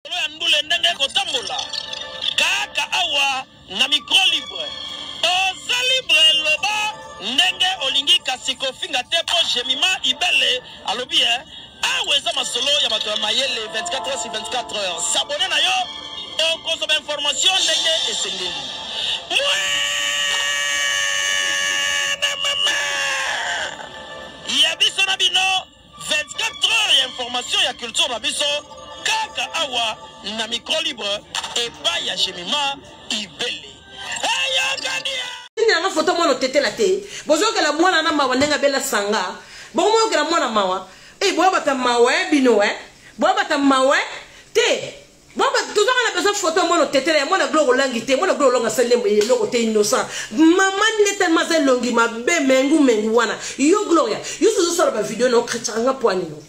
Masolo ya ndule ndenge ekotambola kaka awa na micro libre. Oza libre loba ndenge olingi kasi kofinga te po Jemima Ibele alobi eh awa eza masolo ya bato ya mayele 24 heures sur 24 heures. S'abonner na yo okozwa ba information ndenge esengeli. Mwana mama ya biso na bino 24 heures ya information ya culture na biso kaka awa na micro libre epai ya Jemima Ibele. Eyokani! Tindela nga photo mwana otetela te. Bozokela mwana na mawa ndenge abela sanga. Bokomoyokela mwana mawa. Eh boya bata mawa eh bino eh. Boya bata mawa eh te. Boba tozaka na besoin photo ya mwana otetela ya mwana gloire olangi te mwana gloire olonga asali eloko te innocent mama nde tellement aza elongi mabe mengu mengu wana yo gloria yo ozosala ba video na okretiaka nga poani no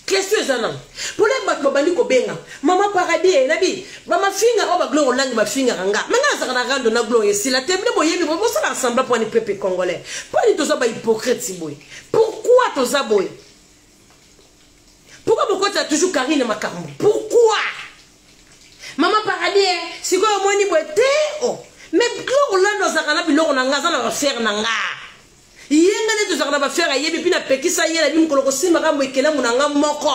question eza nano mpona bato babandi kobenga mama paradis eh, nabi bamafinga oyo bagloire olangi bafingaka nga me nga nazalaka na rando na gloire esila te bino boyebi bosalaka sembla mpo ani pepe congolais mpo ani toza bahypocrite boye pourquoi toza boye Pourquoi bokotisa toujours Karine makambo? Pourquoi? Maman Paradis, eh, sikoyo omoni boye te oh. Mais Gloire Orlando azalaka na biloko na nga, aza na bafere na nga. Ye nga nde tozalaka na bafere ayebi mpe napekisa ye nabi mokolo kosimbaka mbo ekelamu na nga moko.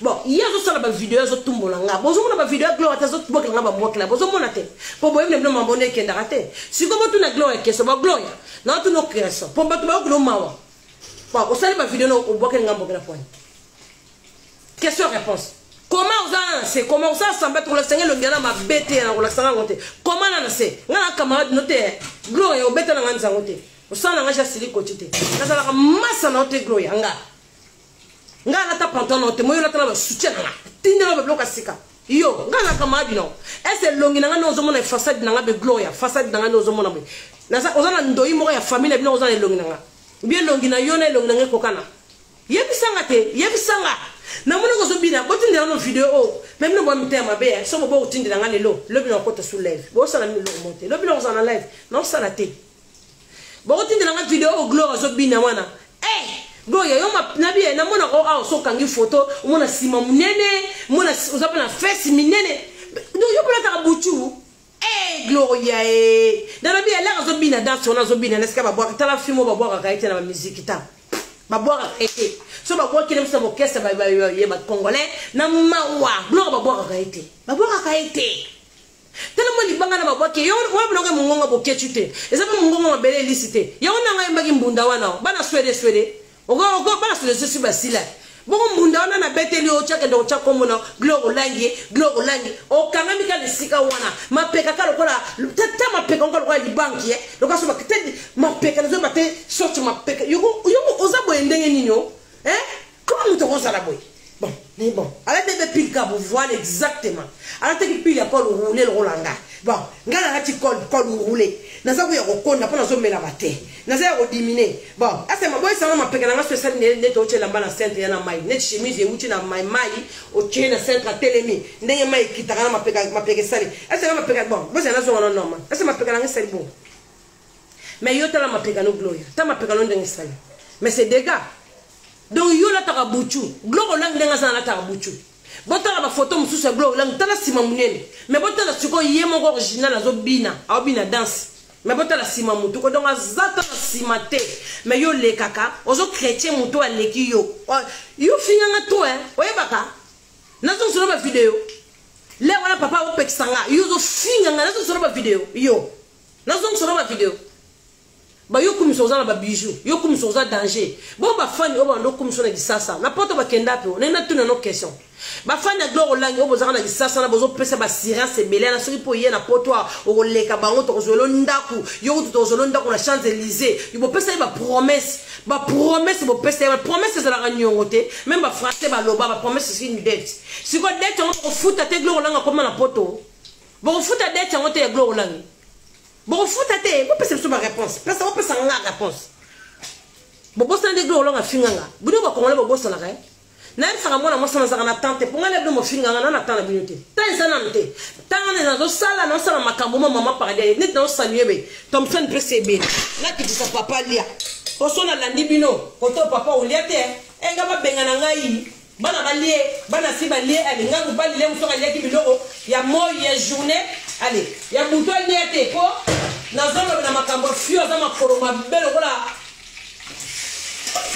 Bon, ye azosala bavideo azotumbola nga. Bozomona bavideo ya Gloire te azobwakela nga bambwakela. Bozomona te. Mpo boyebi na bino mambo nde ekendaka te. Sikoyo botuna Gloire question. Ba Gloire, naotuna question. Mpo bato bayokilo mawa. Bon, osali ba video no obwakeli nga mbokela pwani. Question réponse. Comment oza na se? Comment osala semblant kolakisa nga elongi na mabe te na kolakisa nga yango te. Comment na na se? Nga na camarade no te. Gloria obeta na nga nzango te. Osala na nga ja sili koti te. Nazalaka massa na yo te Gloria nga. Nga alata pantalon na yo te, moyo olata na ba soutien na nga. Tindela ba biloko ya sika. Yo, nga na camarade no. Est-ce elongi na nga nde ozomona façade na nga be Gloria, façade na nga nde ozomona boye. Naza oza na ndoyi moko ya famille na bino oza na elongi na nga. Bien elongi na yo na elongi na nga ekokana. Yebisa nga te, yebisa nga. Namoni kozobina, botindela no video oyo. Mais bino boa mitema mabe, eh. Soki bobo kotindela nga lelo, lobi na kokota sous live. Bosala bino eloko moko te. Lobi na kozala na live, naosala te. Bokotindela nga video oyo Gloire azobina wana. Eh! Gloria yo ma na bien namona ko awa so okangi photo, omona sima munene, mona oza pe na fesse minene. Donc yo bolataka buchu. Eh Gloria eh. Nalobi elaka azobina danse wana azobina na esika babwaka tala film oyo babwakaka ye te na bamiziki ta babwakaka ye te so babwaki na biso na bokese ya bacongolais na mawa gloire babwakaka ye te babwakaka ye te tala mwa libanga na babwaki yo wana biloko ya mongonga bokecu te eza mpe mongonga mabele elisi te yango nanga ayembaki mbunda wana bana swede swede Oko bana solo si basila. Bongo mbunda wana na beteli yo otya kende kotya kombo na Gloire Olangi, Gloire Olangi. Okangami kaka esika wana. Mapeka kaka lokola tata mapeka ngo lokola libanki eh. Lokola so bakite mapeka nazo bate sorte mapeka. Yoko yoko oza boye ndenge nini o? Eh? Comment moto akozala boye? Bon, mais bon. Alati be pile ka vous voilà exactement. Alati ki pile ya col roulé lokola nga. Bon, nga na lati col col roulé. Naza ko ya kokonda mpo nazomela ba te. Naza ya kodimine. Bon, ase maboyi sanga mapeka na nga so esali nde nde totie elamba na centre ya na mai. Neti chemise euti na mai mai otie na centre atelemi ndenge mai ekitaka na mapeka mapeka esali. Ese nga mapeka bon, bozala nazonga na normal. Ese mapeka na nga esali bongo. Mais yo tala mapeka no Gloria. Ta mapeka no ndenge esali. Mais c'est dégâts. Donc yo olataka buchu. Gloire olangi ndenge aza alataka buchu. Botala ba photo mosusu ya Gloire olangi tala sima munene. Mais botala sikoyo ye moko original azobina, aobina danse. Mais botala sima mutu ko donc aza ta na sima te. Mais yo lekaka, ozo chrétien mutu aleki yo. Yo finganga trop hein. Oyebaka? Nazo solo ba video. Le wana papa opekisa nga, yo ozo finga nga nazo solo ba video. Yo. Nazo solo ba video. Ba yo kumisa oza na ba bijoux yo kumisa oza danger bo ba fan oyo bando kumisa na kisasa na poto bakenda pe na na tuna no question ba fan ya Gloire Olangi oyo bozaka na kisasa na bozo pesa ba sirance ebele na soki po ye na poto okoleka bango tokozwelo ndaku yo kutu tokozwelo ndaku na Champs Élysées yo bopesa ye ba promesse ba promesse bopesa ye ba promesse ezalaka niongo te même ba français baloba ba promesse c'est une dette sikoyo dette yango bokofuta te Gloire Olangi akoma na poto bokofuta dette yango te ya Gloire Olangi Bokofuta te, bopesa biso ba réponse. Pesa bopesa nga réponse. Bobosana nde Gloire Olonga afinga nga. Bino ba Congolais bobosanaka eh. Nayebisaka mwana mwasi nazalaka na temps te. Mpo ngai na bino mofinga nga na na temps na bino te. Temps eza nanu te. Ntango wana nazosala nazosala makambo ma mama paradis neti nazosalue be Thomson mpe sebele. Nakitisa papa lia. Mpo so nalandi bino koto papa olia te. Eh nga babengana ngai. Bana balie, bana si balie, allez, nga mobali le mosusu aliaki biloko ya moi ya journée, allez, ya butu alia te po nazoloba na makambo ya fio aza makolo mabe lokola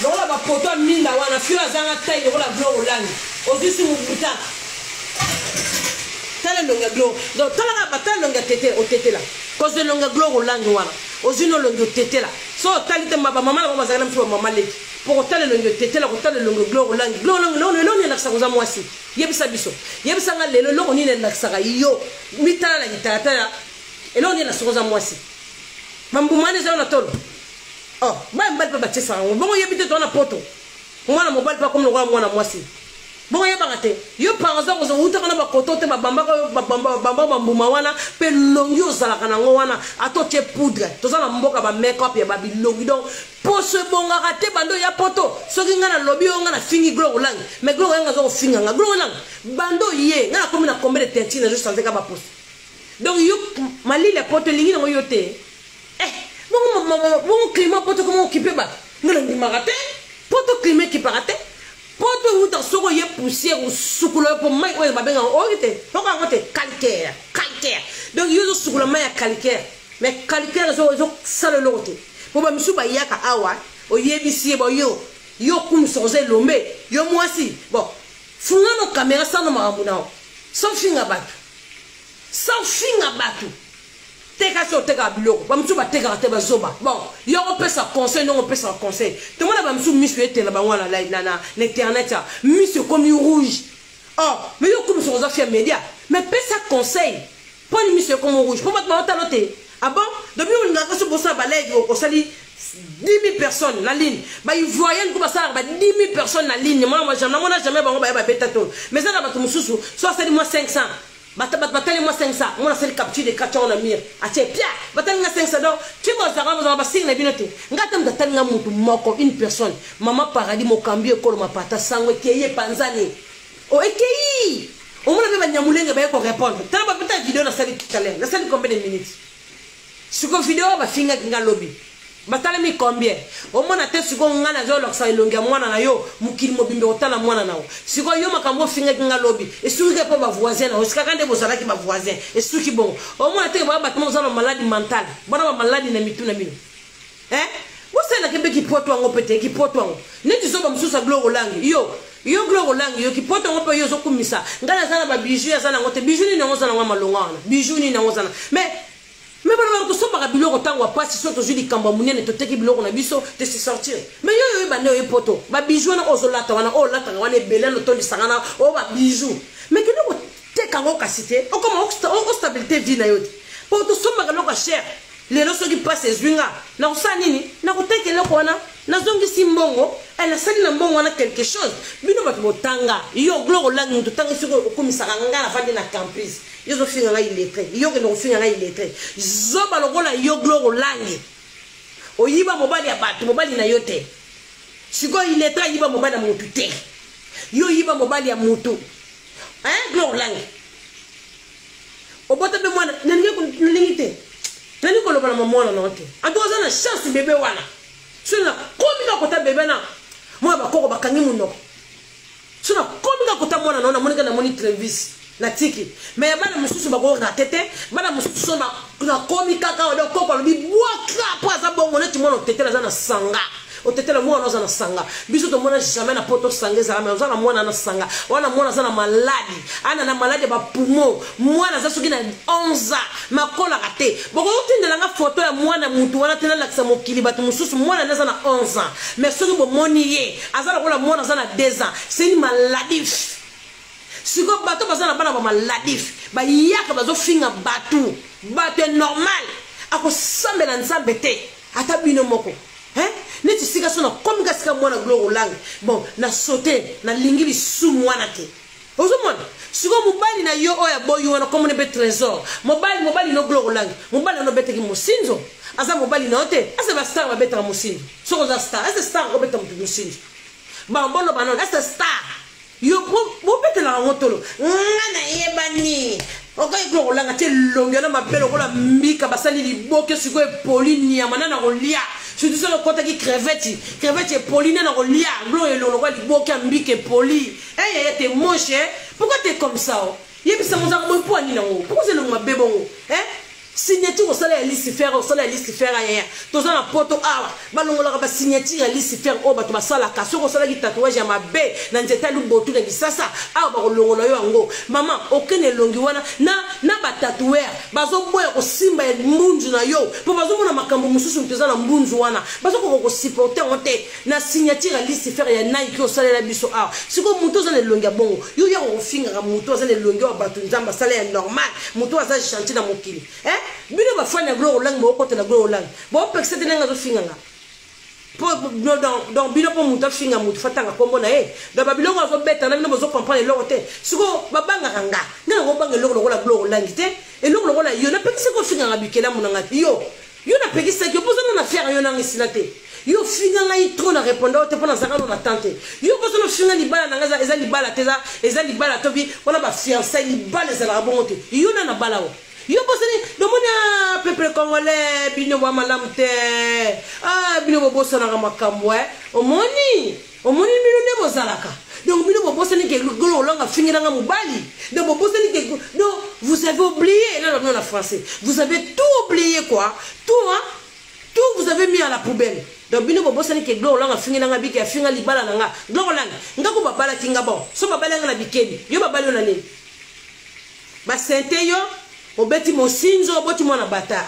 lokola bapoto ya minda wana fio azanga tai lokola glo olangi ozwisi mobuta tala elongi ya glo donc talaka batala elongi ya tete otetela kozwa elongi ya glo olangi wana ozwi no elongi otetela so otali te bamama na bango bazalaki na biso bamama leki mpo kotala elongi otetela kotala elongi glo olangi glo olangi eloko nini elakisaka oza mwasi yebisa biso yebisa nga lelo eloko nini elakisaka yo mitala na kitalatala eloko nini elakisaka oza mwasi bambuma wana eza yo na tolo oh bana mibali mpe batiesaka yango bongo oyebi te toa na poto mwana mobali mpe akomi lokola mwana mwasi bongo oyebaka te yo par exemple ozowutaka na bakoto te babambaka babamba bambuma wana mpe longi ozalaka nango wana ata otie poudre toza na mboka ba make up ya babilongi donc poso ebongaka te bando ya poto soki ngai nalobi oyo ngai nafingi glore olangi mais glore olangi aza kofinga ngai glore olangi bando ye ngai nakomi na combien de teinture nazo change ka baposo donc yo malili ya poto elingi nango yo te eh bongo bongo climat poto koma okipe bato ngai nandimaka te poto climat ekipaka te poto ewuta soki oye poussière osukula yo mpo mai oyo babengaka oyoki te oyoka yango te calcaire calcaire donc yo ozosukula mai ya calcaire mais calcaire ezosala eloko te mpo bamisusu bayaka awa oyebisi ye bo yo yo okumisa oza elombe yo mwasi bon funga no kamera sano makambo na yo sans finga bato sans finga bato teka si otekaka biloko bamosusu batekaka te bazoba bon yo opesa conseil ndenge opesaka conseil tomona bamosusu miso etela bango wana na internet ya miso ekomi rouge or oh, mais yo okomisa oza fia media mais pesa conseil mpo ni miso ekomi rouge mpo bato baotalo te ah bon donc bino olingaka so bosala balive osali 10 000 personnes na ligne baivoirienne ko basalaka ba 10 000 personnes na ligne namona jamais bango baya babeta to mais eza na bato mosusu so asali mwa 500 bato batali mwa 500 mwana asali capture de kati yango na mire atie pia batali nga 500 donc ti bozalaka bozalaka basingi na bino te nga ata moto atali nga motu moko une personne mama paradis mokambi ekolo mapata sango ekei epanzani o ekei omona mpe banyamulenge baye korépondre tala bapeta video nasali tout à l'heure nasali combien de minutes siko video oyo bafingaki nga lobi batalemi combien omona te sikoyo ngai nazolakisa elongi ya mwana na yo mokili mobimba kotala mwana na yo sikoyo yo makambo ofingaki nga lobi esuki kaka mpo bavoisin na yo esikaka nde bozalaki bavoisin esuki bongo omona te baa bato moza na maladi mentale bona bamaladi na mitu na bino eh? bosalelaki mpe kipoto yango mpe te kipoto yango neti zoba mosusu ya glore olangi yo yo glore olangi yo kipoto yango mpe yo ozokumisa ngai naza na babiju aza nango te biju nini yango oza nango ya malonga wana biju nini yango oza na mais me bana bato tosombaka biloko ntango ya mpasi so tozwi likambo ya monene toteki biloko na biso te se sortir me yo oyo ebanda oye poto babiju wana oyo ozolata wana oyo olataka wana ebele notondisaka na oyo babiju me kende koteka yango kasi te okoma ostabilité vie na yo te mpo tosombaka eloko ya cher lelo soki mpasi ezwi nga nakosala nini nakoteka eloko wana nazongisi mbongo eh, nasali na mbongo wana quelque chose bino bato botanga yo glore olangi moto otangi soki okomisaka nga nafandi na campus yo ozofinga ngai illettré yo okende kofinga ngai illettré zoba lokola yo glore olangi oyiba mobali ya bato mobali na yo te sikoyo illettré ayiba mobali ya motu te yo oyiba mobali ya motu hein glore olangi obota mpe mwana nalingi te nalingi koloba na mamwana na yo te en tout cas oza na chance bebe wana soki nakomi kaka kota bebe na mwana bakoko bakangi monoko soki nakomi kaka kota mwana na yo namoni kaka namoni trevis natiki me ya bana mosusu bakorate te bana mosusu so nakomi kaka odo koko alobi bwaka mpo aza bongo neti mwana otetela aza na sanga otetela mwana oza na sanga biso tomona jamais na poto sanga ezala me oza na mwana na sanga wana mwana aza na maladi ana na maladi ya bapumo mwana aza soki na 11 ans makolaka te bokoki kotindela nga foto ya mwana mutu wana te nalakisa mokili bato mosusu mwana nde aza na 11 ans mais soki bomoni ye aza lokola mwana aza na 2 ans c'est une maladif sikoyo bato baza na bana ba maladif bayaka bazofinga bato bato ya normal akosambela nzambe te ata bino moko hein neti sika so nakomi ka sika mwana gloire olangi bon na saute nalingi lisumu wana te ozomona sikoyo mobali na yo oyo aboyi wana komona mpe trésor mobali mobali no gloire olangi mobali wana obetaki mosinzo aza mobali na yo te ase bastar babetaka mosinzo soki oza star ese star okobeta moto mosinzo bamboloba nano ese star yo bobetelaka yango tolo nga nayebani okoki kula kolanga te elongi wana mabe lokola mbika basali liboke sikoyo epoli nyama na na kolia Surtout soki okotaki crevette, crevette epoli nde na kolia gloria elongo lokola liboke ya mbika epoli. Eh yaya t'es moche eh? Pourquoi t'es comme ça oh? Yebisa ngo ozalaka boye mpo nini yango? Pourquoi oza elongo mabe bongo? Eh? Signature osala ya Lucifer, osala ya Lucifer yaya. Toza na poto awa, balongolaka ba signature ya Lucifer oyo bato basalaka. Soki osalaki tatouage ya mabe na nzete ya lubotu na Kisasa, awa bakolongola yo yango. Mama, okende elongi wana na na ba tatoueur bazoboya kosimba ya mbunzu na yo mpo bazomona makambo mosusu moto eza na mbunzu wana, bazokoka kosupporte yango te. Na signature ya Lucifer ya Nike osalela biso awa. Sikoyo moto oza na elongi ya bongo, yo yaka kofingaka moto aza na elongi oyo bato Nzambe asala ya normal, moto aza gentil na mokili. Eh? Bino ba fan ya Gloire Olangi bokotela Gloire Olangi. Bopekisa te ndenge azofinga nga. Po donc donc bino po moto afinga moto fatanga kombo na ye. Donc ba biloko azobeta na bino bozo comprendre eloko te. Sikoyo babangaka nga. Nga nakobanga eloko lokola Gloire Olangi te. Eloko lokola yo napekisi kofinga nga bikelamu na nga. Yo Yo na pekisaki yo poza na affaire yo nanga esila te. Yo finga ngai trop na répondre yo te pona zaka no na temps te. Yo poza no finga libala na ngai eza libala te eza eza libala to bi wana ba fiançailles libala ezalaka bongo te. Yo na na bala o. Yo bosani domoni ah peuple congolais bino ba malamu te. Ah bino bobosanaka makambo eh. Omoni Omoni bino nde bozalaka. Donc bino bobosani ke Golo Olanga afingela nga mobali. Donc bobosani ke donc vous avez oublié là non na français. Vous avez tout oublié quoi. Tout hein. Tout vous avez mis à la poubelle. Donc bino bobosani ke Golo Olanga afingela nga biki afinga libala na nga. Golo Olanga nga ko babalaki nga bon. So babali nga na bikeli. Yo babali yo na nini? Ba sente yo obeti mosinzo oboti mwana bâtard.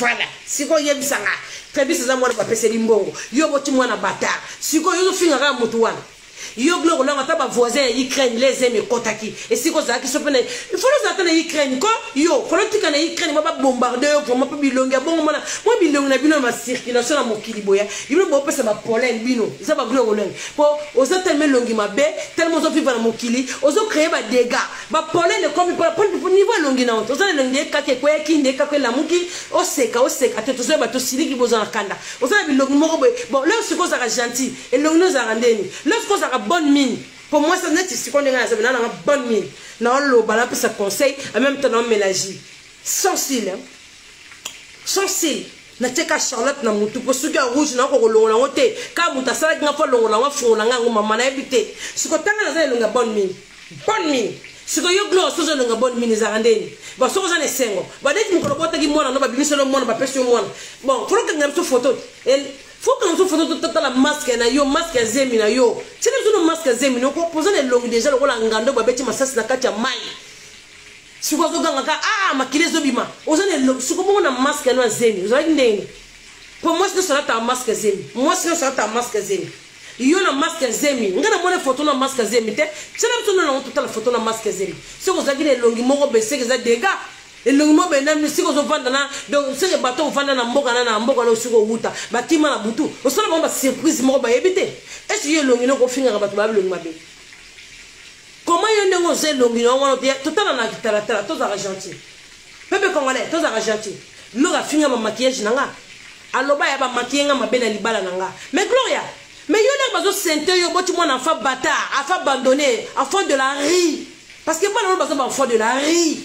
Voilà. Sikoyo yebisa nga. Trebis aza mwana bapeseli mbongo. Yo boti mwana bâtard. Sikoyo yo ozofinga kaka mutu wana. Yo Gloire Olanga ata ba voisin ya Ukraine les aime ekotaki. Esika ozalaki so pe na il faut ozala ata na Ukraine ko yo faut tika na Ukraine ba bombarder yo vraiment pe bilongi ya bongo mona mwa bilongi na bino na ba circulation na mokili boya. Bino bopesa ba pollen bino. Eza ba Gloire Olanga. Po oza tellement elongi mabe, tellement ozo vivre na mokili, ozo créer ba dégâts. Ba pollen ekomi pona pona niveau elongi na oza na elongi nde kaka ekweyaki nde kaka elamuki oseka oseka te tozoyeba tosiliki boza na kanda oza na bilongi moko boye bon leo sikoyo ozalaka gentil elongi no ezalaka ndeni leo sikoyo ozalaka bonne mine po mwasi neti sikoyo ndenge naza na nanga bonne mine naoloba napesa conseil en même temps naomela jus sans cils sans cils natieka charlotte na mutu mpo soki ya rouge nakoka kolongola yango te kaka moto asalaki nga mpo alongola yango afungola nga yango mama nayebi te sikoyo tanga naza elongi ya bonne mine Bonne mine. Sikoyo yo Gloria soki oza elongi ya bonne mine ezalaka ndeni? Bon soki oza na esengo. Ba neti mokolo obotaki mwana no babimisi yo mwana bapesi yo mwana. Bon faut okanga biso photo. El faut okanga biso photo totala masque na yo, masque ya zemi na yo. Tiela biso no masque ya zemi no ko poza na elongi deja lokola ngando babeti masasi na kati ya mayi. Sikoyo azoganga ka ah makila ezobima. Oza na elongi sikoyo bongo na masque no ya zemi ozalaki ndenge? Po mwasi nyonso alataka masque ya zemi. Mwasi nyonso alataka masque ya zemi. Yo na masque ya zemi nga na moni photo na masque ya zemi te tiela biso nano yango totala photo na masque ya zemi soki ozalaki na elongi moko boye seke eza dega elongi moko boye nanu siki ozovanda na donc seke bato ovanda na mboka na na mboka na osiki owuta bakima na butu osala bango ba surprise moko bayebi te esi yo elongi noko ofingaka bato ba bilongi mabe koma yo ndenge oza elongi na wana totala na kitalatala tozalaka gentil Pepe congolais tozalaka gentil. Gloria afinga ba maquillage na nga. Aloba ya ba maquiller nga mabe na libala na nga. Mais Gloria, mais yo lere bazo sente yo boti mwana enfant bâtard, enfant abandonné, enfant de la rue. Parce que bana wana baza ba enfant de la rue.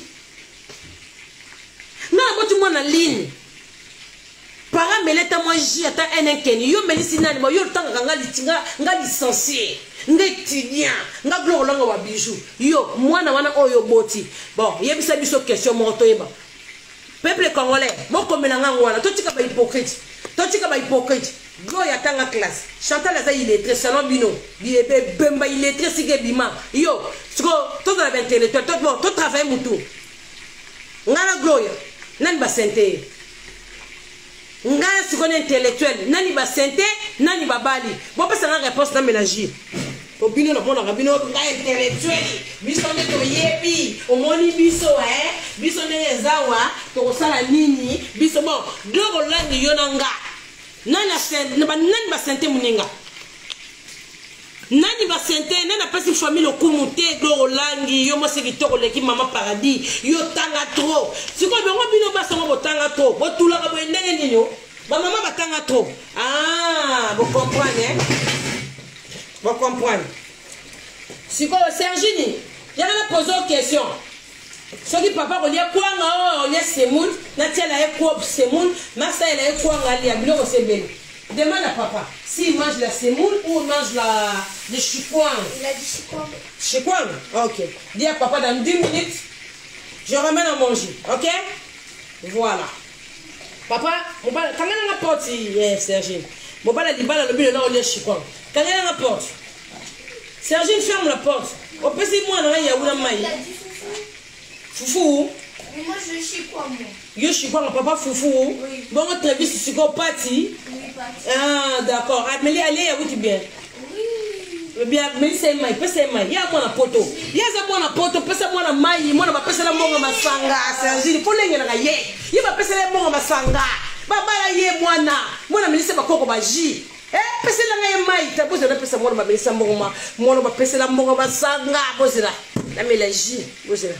Nga na boti mwana ligne. Para mele ata mwa jus ata un enkeni yo omelisi nani ba yo otangaka nga nga, nga licencié nga étudiant nga gloire olanga wa bijou yo mwana wana oyo oboti bon yebisa biso question moko toyeba peuple congolais bokomela nga yango wana totika ba hypocrite totika ba hypocrite gloria atanga classe chantal aza illettré selon bino bemba illettré sika ebima yo siko tozala ba intellectuel to, bon totravaille mutu nga na gloria nani basente ye nga sikoyo na intellectuel nani basente nani babali bopesa nga réponse na mélange po bino namonaka bino nga intellectuel biso nde toyebi omoni biso eh biso ndenge eza wa tokosala nini biso bon globe olangi yo na nga nani nani basente moninga Nani ba sente nani apesi famille lokumu te Gloire Olangi yo mwasi kitoko oleki mama paradis yo tanga trop sikoyo bongo bino basi yango botanga trop botulaka boye ndenge nini o ba mama batanga trop ah bo comprendre hein bo comprendre sikoyo Sergini yaka na pose question soki papa kolia kwanga oyo olia semoule natiela ye semoule nasalela ye kwanga alia biloko sebele. Demande à papa s'il mange la semoule ou il mange la, le chikwangue. Il a dit chikwangue. Chikwangue Ok. Dis à papa dans 10 minutes, je ramène à manger. Ok Voilà. Papa, mobala, kanga na porte, eh, Sergine. Mobala libala lobi lelo olia chikwangue. Kanga na porte. Sergine ferme la porte. Opesi mwana na yaourt na mai. Il a dit foufou. Fufu. Mais moi, je chikwangue, moi. Yo chikwangue papa fufu. Oui. Bongo Travis siko pati. Oui, pati. Ah, d'accord. Ameli alia yaourt bien. Oui. Bien, melisa ye mai, pesa ye mai. Ye mwana poto. Ye aza mwana poto, pesa mwana mai, mwana bapesela mbongo masanga. Sergine, mpo lengelaka ye. Ye bapesela ye mbongo masanga. Babala ye mwana. Mwana melisa bakoko ba jus. Eh, pesela ngai ye mai. Ta bozela pesa mwana bamelisa mbongo ma. Mwana bapesela mbongo masanga. Bozela. Namela jus. Bozela.